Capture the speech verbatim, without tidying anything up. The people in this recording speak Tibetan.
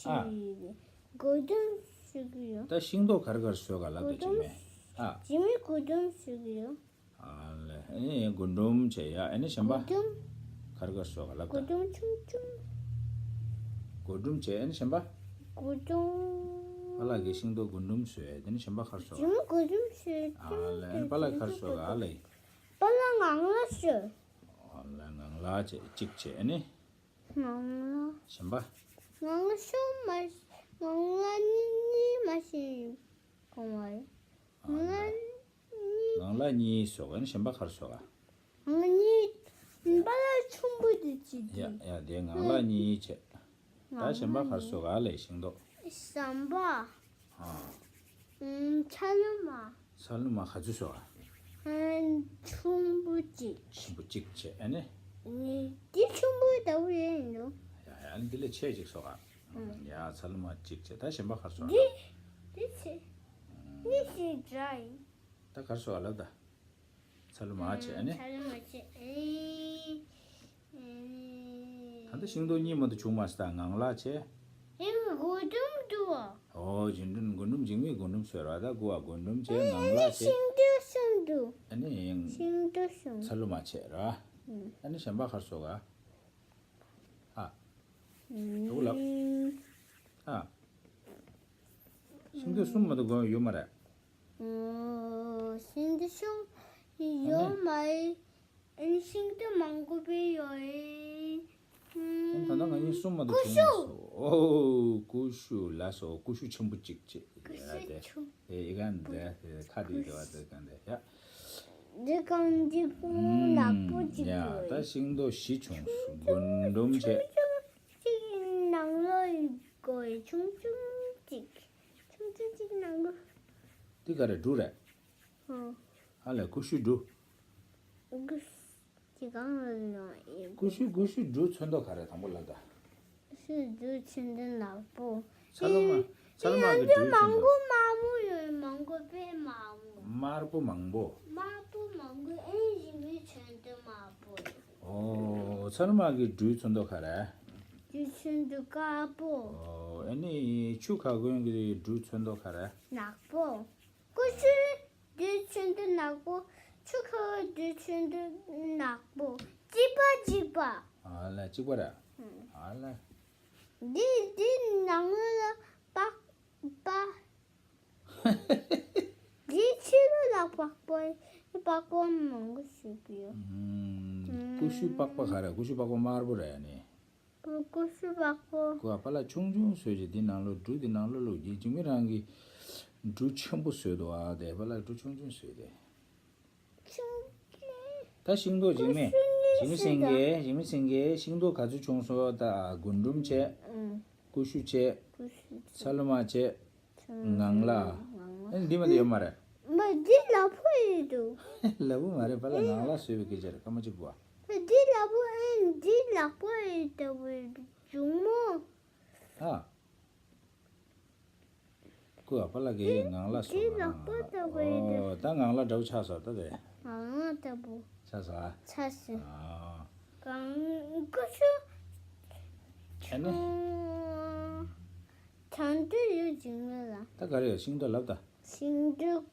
ཨ། རེད། རྒུན་འབྲུམ་ཞུ་གི་ཡོད། ད་ཤིང་ཏོག་ག་རེ་ག་རེ་བཟོས་ག་ལབ་ད་འཇིགས་མེད། ཨ། འཇིགས་མེད་རྒུན་འབྲུམ་ཞུ་གི་ཡོད། ཨ་ལས། ཨ་ནི་རྒུན་འབྲུམ་བྱས་ཡ། ཨ་ནི་གཞན་པ། རྒུན་འབྲུམ། ག་རེ་ག་རེ་བཟོས་ག་ལབ་ད། རྒུན་འབྲུམ་ཆུང་ཆུང་། རྒུན་འབྲུམ་བྱས། ཨ་ནི་གཞན་པ། རྒུན་འབྲུམ། པཱ་ལགས་ཀྱིས་ཤིང་ཏོག་རྒུན་འབྲུམ་བཟོས། དེ་ནི་གཞན་པ་ག་རེ་བཟོས་ག། འཇིགས་མེད་རྒུན་འབྲུམ་བཟོས། ཨ་ལས། ཨ་ནི་པཱ་ལགས་ག་རེ་བཟོས་ག་ཨ་ལས། པཱ་ལགས་ངང་ལག་བཟོས། ཨ་ལས། ངང་ལག་བྱས། གཅིག་བྱས། ཨ་ནི། ངང་ལག་གཞན་པ། ངང་ལག་གཞན་མ། ངང་ལག་གཉིས་གཉིས་མ་བྱས་གོང་བ་རེད། ངང་ལག་གཉིས། ངང་ལག་གཉིས་བཟོས་ག། ཨ་ནི་གཞན་པ་ག་རེ་བཟོས་ག། ངང་ལག་གཉིས། པཱ་ལགས་ཆུང་པོ་དེ་བྱས་ཏེ། ཡ་ཡ། དེ་ངང་ལག་གཉིས་བྱས། ད་གཞན་པ་ག་རེ་བཟོས་ག་ཨ་ལས། ཤིང་ཏོག་གཞན་པ། ཨ། ཨུམ། ཚ་ལུ་མ། ཚ་ལུ་མ་ག་ཚོད་བཟོས་ག། ཨ། ཆུང་པོ་གཅིག་ཆེན་པོ་གཅིག་བྱས། ཨ་ནི། ཨ་ནི་འདི་ཆུང་པོ་ལྟ་བུ་ཡིན་འདུག་ཡ་ཡ། ཨ་ནི་འདི་ལས་ཆེ་གཅིག་བཟོས་ག། ཨུམ། ཡ། ཚ་ལུ་མ་གཅིག་བྱས། ད་གཞན་པ་ག་རེ་བཟོས་ག། འདི། འདི་ཆེ། འདི་ཆེ་འདྲ་ཡིན། ད་ག་རེ་བཟོས་ག་ལབ་ད། ཚ་ལུ་མ་བྱས། ཨ་ནི། ཚ་ལུ་མ་བྱས། ཨེ། ཨེ། ད་ལྟ་ཤིང་ཏོག་གཉིས་མ་གཏོགས་བྱུང་མ་སོང་། ད་ངང་ལག་བྱས། ཨེ། རྒུན་འབྲུམ་འདུག་ཨ། ཨོ། རྒུན་འབྲུམ། རྒུན་འབྲུམ། འཇིགས་མེད་རྒུན་འབྲུམ་བཟོས་ར། ད་དགུ་བ་རྒུན་འབྲུམ་བྱས། ངང་ལག་བྱས། ཤིང་ཏོག་གསུམ་འདུག་ཨ་ནི། ཤིང་ཏོག་གསུམ། ཚ་ལུ་མ་བྱས་ར། ཨ་ནི་གཞན་པ་ག་རེ་བཟོས་ག། ཨ། ཨུམ། འོ་ལབ། ཨ། ཤིང་ཏོག་གསུམ་མ་གཏོགས་གོ་ཡོད་མ་རེད། ཨོ། ཤིང་ཏོག་གསུམ་ཡོད་མ་རེད། ཨ་ནི་ཤིང་ཏོག་མང་པོ་དཔེ་ཡོད་རེད། ཨ། ད་ལྟ་ང་གཉིས་གསུམ་མ་གཏོགས་བྱུང་མ་སོང་། ཨོ། ཀུ་ཤུ། ལགས་སོ། ཀུ་ཤུ་ཆེན་པོ་གཅིག་བྱས། ཀུ་ཤུ་ཡ་དེ། ཆུང་། ཨེ། ཨི་ག་འདི་ཁ་དེ་དེ་བ་དེ་ག་འདི་ཡ། འདི་གང་འདི་ཀུ་ནག་པོ་གཅིག་ཡ། ཡོད་ད་རེད། ཤིང་ཏོག་བཞི་བྱུང་སོང་། རྒུན་འབྲུམ་བྱས། ཆུང་ཆུང་གཅིག་ནང་ལོགས་ཡོད་གོ་ཡ། ཆུང་ཆུང་གཅིག་ཆུང་ཆུང་གཅིག་ནང་ལོགས། འདི་ག་རེ། འབྲུ་རེད། ཨོ། ཨ་ལས། ཀུ་ཤུ་འབྲུ། ཀུ་ཤུ་དེ་གང་ལ་ཡོང་ཡིན། ཀུ་ཤུ། ཀུ་ཤུ་འབྲུའི་ཚོན་མདོག་ག་རེ། དང་པོ་ལབ་ད། ཀུ་ཤུ་འབྲུའི་ཚོན་མདོག་ནག་པོ། ཚ་ལུ་མ། ཚ་ལུ་མ་གི་འབྲུའི་ཚོན་མདོག་མང་པོ་ཡོད། མང་པོ་དཔེ་མང་པོ། དམར་པོ་མང་པོ། དམར་པོ་མང་པོ། ཨེ། འཇིགས་མེད་ཚོན་མདོག་དམར་པོ་ཡོད། ཨོ། ཚ་ལུ་མ་གི་འབྲུའི་ཚོན་མདོག་ག་རེ། འབྲུའི་ཚོན་མདོག་དཀར་པོ། ཨོ། ཨ་ནི་ཆུ་ཁ་གོན་གི་འབྲུའི་ཚོན་མདོག་ག་རེ། ནག་པོ། ཀུ་ཤུ་འབྲུའི་ཚོན་མདོག་ནག་པོ། ཆུ་ཁ་གོན་འབྲུའི་ཚོན་མདོག་ནག་པོ། གཅིག་པ་གཅིག་པ། ཨ་ལས། གཅིག་པ་རེད། ཨུམ། ཨ་ལས། འདི་འདི་ནང་ལ་པགས་པ། འདི་ཕྱི་ལོགས་ལ་པགས་པ། པགས་པ་མང་པོ་ཞིག་ཡོད། ཨུམ། ཀུ་ཤུ་པགས་པ་ག་རེ། ཀུ་ཤུ་པགས་པ་དམར་པོ་རེད་ནི། ཀུ་ཤུ་པགས་པ། ཀུ་ཨ་པ་ལགས་ཆུང་ཆུང་བཟོས་བྱས། འདི་ནང་ལོགས། འབྲུ་འདི་ནང་ལོགས་བླུགས་རྗེས། འཇིགས་མེད་རང་གིས་འབྲུ་ཆེན་པོ་བཟོས་འདུག་ཨ། དེ་པ་ལགས་འབྲུ་ཆུང་ཆུང་བཟོས་ཏེ། ཆུང་ཆུང་། ད་ཤིང་ཏོག་འཇིགས་མེད། ཀུ་ཤུ་གཉིས་འཇིགས་མེད་སེང་གེ། འཇིགས་མེད་སེང་གེ། ཤིང་ཏོག་ག་ཚོད་བྱུང་སོང་། ད་རྒུན་འབྲུམ་བྱས། ཨུམ། ཀུ་ཤུ་བྱས། ཀུ་ཤུ་བྱས། ཚ་ལུ་མ་བྱས། ངང་ལག། ངང་ལག། ཨེ། འདི་མ་གཏོགས་ཡོད་མ་རེད། མ། འདི་ལ་ཕུག་ཡོད་འདུག་ལ་ཕུག་མ་རེད། པ་ལགས་ངང་ལག་བཟོས་པའི་སྐད་ཆ་རེད། སྐར་མ་གཅིག་པོ། མ། འདི་ལ་ཕུག་ཨེ། འདི་ལ་ཕུག་ཡོད་འདུག་བུ་ཆུང་མོ། ཨ། ཀུ་ཨ་པ་ལགས་ཀྱིས་ངང་ལག་བཟོས། འདི་ལ་ཕུག་ལྟ་བུ་ཡོད་འདུག་ཨོ། ད་ངང་ལག་འདྲ་པོ་ཆགས་སོང་ད་དེ། ངང་ལག་ལྟ་བུ། ཆགས་སོང་ཨ། ཆགས་སོང་། ཨ། གང་། ཀུ་ཤུ། ཨ་ནི། གྲང་དུས་ཡོད་འཇིགས་མེད་ལགས། ད་ག་རེ་ཡོད། ཤིང་ཏོག་ལབ་ད། ཤིང་ཏོག